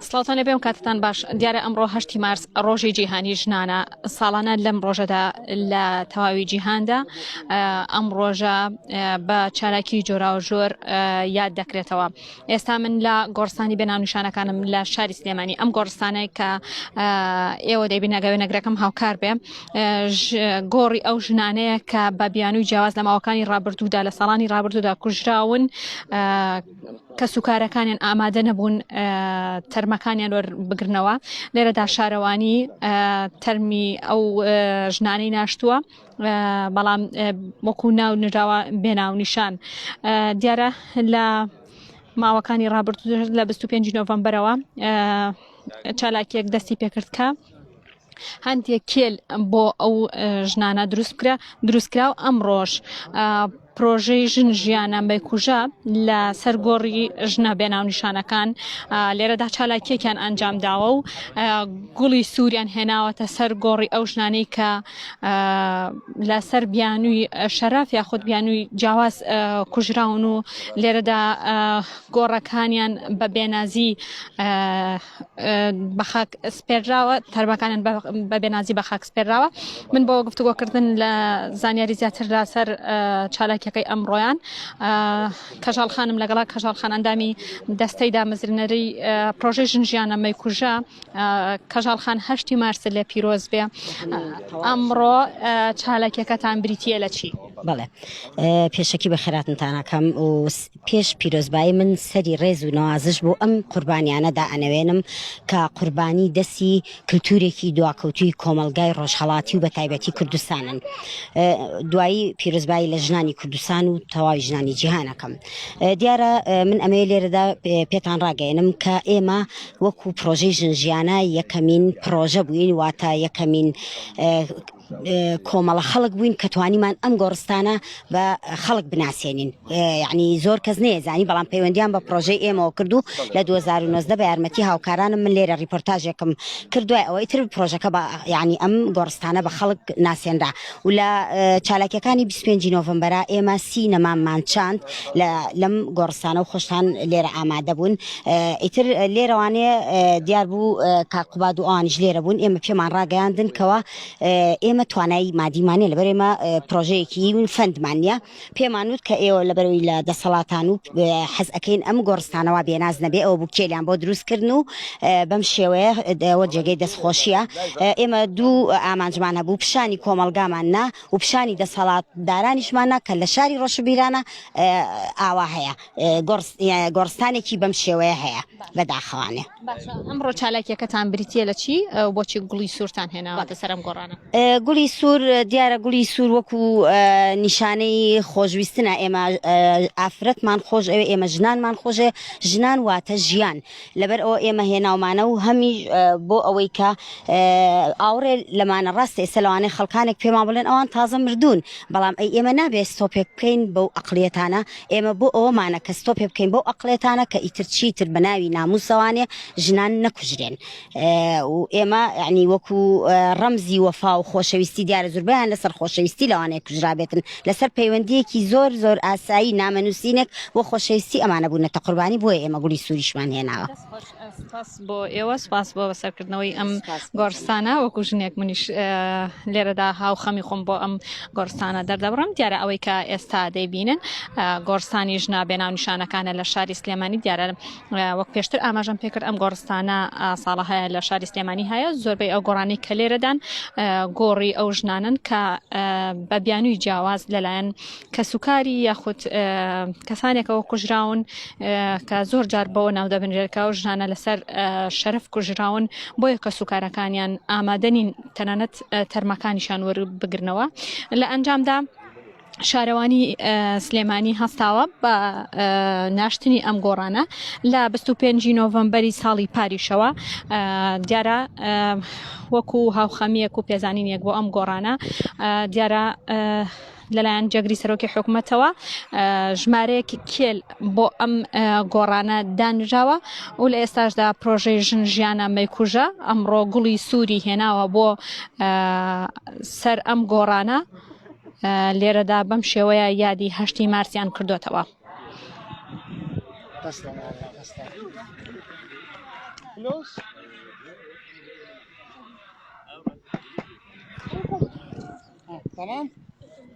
سڵاوتان لێبێ و کاتتان باش دیارە ئەمڕۆ هەشتی مارس ڕۆژی جیهانی ژنانە ساڵانە لەم ڕۆژەدا لە تەواوی جیهاندا ئەم ڕۆژە بە چالاکی جۆراوجۆر یاد دەکرێتەوە ئێستا من لە گۆڕستانی بێناونیشانەکانم لە شاری سلێمانی ئەم گۆڕستانەی کە ئێوە دەیبین ئەگەر نەگرەکەم هاوکار بێ گۆڕی ئەو ژنانەیە کە بە بیانووی جیاواز لە ماوەکانی ڕابردوودا لە ساڵانی ڕابردوودا کوژراون کەسوکارەکانیان ئامادە نەبوون تەرمەکانیان وەربگرنەوە لێرەدا شارەوانی تەرمی ئەو ژنانەی ناشتووە بەڵام وەکو ناو نراوە بێناونیشان دیارە لە ماوەکانی ڕابردوو لە 25 نۆڤەمبەرەوە چالاکیەک دەستی پێکرد کە هەندێک کێل بۆ ئەو ژنانە دروست بکرا دروستکرا و ئەمڕۆش پرۆژەی ژن ژیانە مەیکوژە لە سەر گۆڕی ژنە بێناونیشانەکان لێرەدا چالاکیەکیان ئەنجام داوە و گوڵی سووریان هێناوەتە سەر گۆڕی ئەو ژنانەی کە لەسەر بیانووی شەرەف یاخود بیانووی جیاواز کوژراون و لێرەدا گۆڕەکانیان بە بێنازی بە خاک سپێراوە تەرمەکانیان بە بێنازی بە خاک سپێراوە من بۆ گفتوگۆکردن لە زانیاری زیاتر لەسەر چالاکیەکەی ئەمڕۆیان کەژاڵ خانم لەگەڵا کەژاڵ خان ئەندامی دەستەی دامەزرێنەری پرۆژەی ژن ژیانە مەیکوژە کەژاڵ خان هەشتی مارس لێ پیرۆز بێ ئەمڕۆ چالاکیەکەتان بریتە لە چی؟ بەڵێ پێشەکی بە خێراتنتانەکەم و پێش پیرۆزبایی من سەری ڕێز و نەوازش بۆ ئەم قوربانیانە دائەنەوێنم کە قوربانی دەسی کلتورێکی دواکەوتووی کۆمەڵگای ڕۆژهەڵاتی و بەتایبەتی کوردستانن. دوایی پیرۆزبایی لە ژنانی کوردستان و تەواوی ژنانی جیهان ئەکەم. دیارە من ئەمەوێ لێرەدا پێتان ڕاگەیەنم کە ئێمە وەکو پرۆژەی ژن ژیانە یەکەمین پرۆژە بووین واتە یەکەمین کۆمەڵە خەڵک بووین کە توانیمان ئەم گۆڕستانە بە خەڵک بناسێنین یعنی زۆر کەس نەیەزانی بەڵام پەیوەندیان بە پرۆژەی ئێمەوە کرد و لە 2009 بە یارمەتی هاوکارانم من لێرە ڕیپۆرتاژێکم کرد دوای ئەوەی تر پرۆژەکە بە یعنی ئەم گۆڕستانە بە خەڵک ناسێنرا و لە چالاکیەکانی 25 نۆڤمبەرا ئێمە سی نەماممان چاند لە لەم گۆڕستانە و خۆشتان لێرە ئامادە بوون ئیتر لێرەوانێ دیار بوو کاک قوباد و ئەوانیش لێرە بوون ئێمە پێمان ڕاگەیاندن کەوا ئێمە توانایی مادیمان نیە لەبەر ئێمە پرۆژەیەکی فەندمان نییە پێمان وت کە ئێوە لەبەرەوەی لە دەسەڵاتان و حەز ئەکەین ئەم گۆڕستانەوە بێناز نەبێ ئەوە بوو کێلیان بۆ دروستکردن و بەم شێوەیە ئەوە جێگەی دەستخۆشیە ئێمە دوو ئامانجمان هەبوو پیشانی کۆمەڵگامان نا و پیشانی دەسەڵاتدارانیشمان نا کە لە شاری ڕۆشنبیرانە ئاوا هەیە گۆڕستانێکی بەم شێوەیە هەیە بەداخەوانێ. باشە ئەمڕۆ چالاکیەکەتان بریتیە لە چی بۆچی گوڵی سوورتان هێناوەتە سەر ئەم گۆڕانە؟ گوڵی سوور دیارە گوڵی سوور وەکو نیشانەی خۆشویستنە ئێمە ئافرەتمان خۆش ئەوێ ئێمە ژنانمان خۆشێ ژنان واتە ژیان لەبەر ئەوە ئێمە هێناومانە و هەمیش بۆ ئەوەی کە ئاوڕێ لەمانە ڕاستە ئێستا لەوانەیە خەڵکانێک پێمان بڵێن ئەوان تازە مردوون بەڵام ئەی ئێمە نابێ ستۆپێک بکەین بەو ئەقلیەتانە ئێمە بۆ ئەوەمانە کە ستۆپێ بکەین بەو ئەقڵێتانە کە ئیتر چیتر بە ناوی ناموسەوانێ ژنان نەکوژرێن و ئێمە یعنی وەکو ڕەمزی وەفا و خۆشەویستی دیارە زوربیان لەسەر خۆشەویستی لەوانەیە کوژرابێتن لەسەر پەیوەندیەکی زۆر زۆر ئاسایی نامەنووسینێک بۆ خۆشەویستی ئەمانە بوونەتە قوربانی بۆیە ئێمە گوڵی سووریشمان هێناوە. سپاس بۆ ئێوە سپاس بۆ بەسەرکردنەوەی ئەم گۆڕستانە وەکو ژنێک منیش لێرەدا هاوخەمی خۆم بۆ ئەم گۆڕستانە دەردەبڕم دیارە ئەوەی کە ئێستا دەیبینن گۆڕستانی ژنا بێناونیشانەکانە لە شاری سلێمانی دیارە وەک پێشتر ئاماژەم پێکرد ئەم گۆڕستانە ساڵە هەیە لە شاری سلێمانی هەیە زۆربەی ئەو گۆڕانی کە لێرەدان گۆڕی ئەو ژنانن کە بە بیانووی جیاواز لەلایەن کەسوکاری یاخود کەسانێکەوە کوژراون کە زۆر جار بەوە ناودەبنرێت کە ئەو ژنانە لەسەر شەرەف کوژراون بۆیە کەسوکارەکانیان ئامادەنین تەنانەت تەرمەکانیشان وەربگرنەوە لە ئەنجامدا شارەوانی سلێمانی هەستاوە بە ناشتنی ئەم گۆڕانە لە 25 نۆڤەمبەری ساڵی پاریشەوە دیارە وەکو هاوخەمیەک و پێزانینێک بۆ ئەم گۆڕانە دیارە لەلایەن جێگری سەرۆکی حکومەتەوە ژمارەیەک کێل بۆ ئەم گۆڕانە دانراوە و لە ئێستاشدا پرۆژەی ژن ژیانە مەیکوژە ئەمڕۆ گوڵی سووری هێناوە بۆ سەر ئەم گۆڕانە لێرەدا بەم شێوەیە یادی هەشتی مارسیان کردوتەوە. تسلم والله تسلم. فلوس؟ تمام؟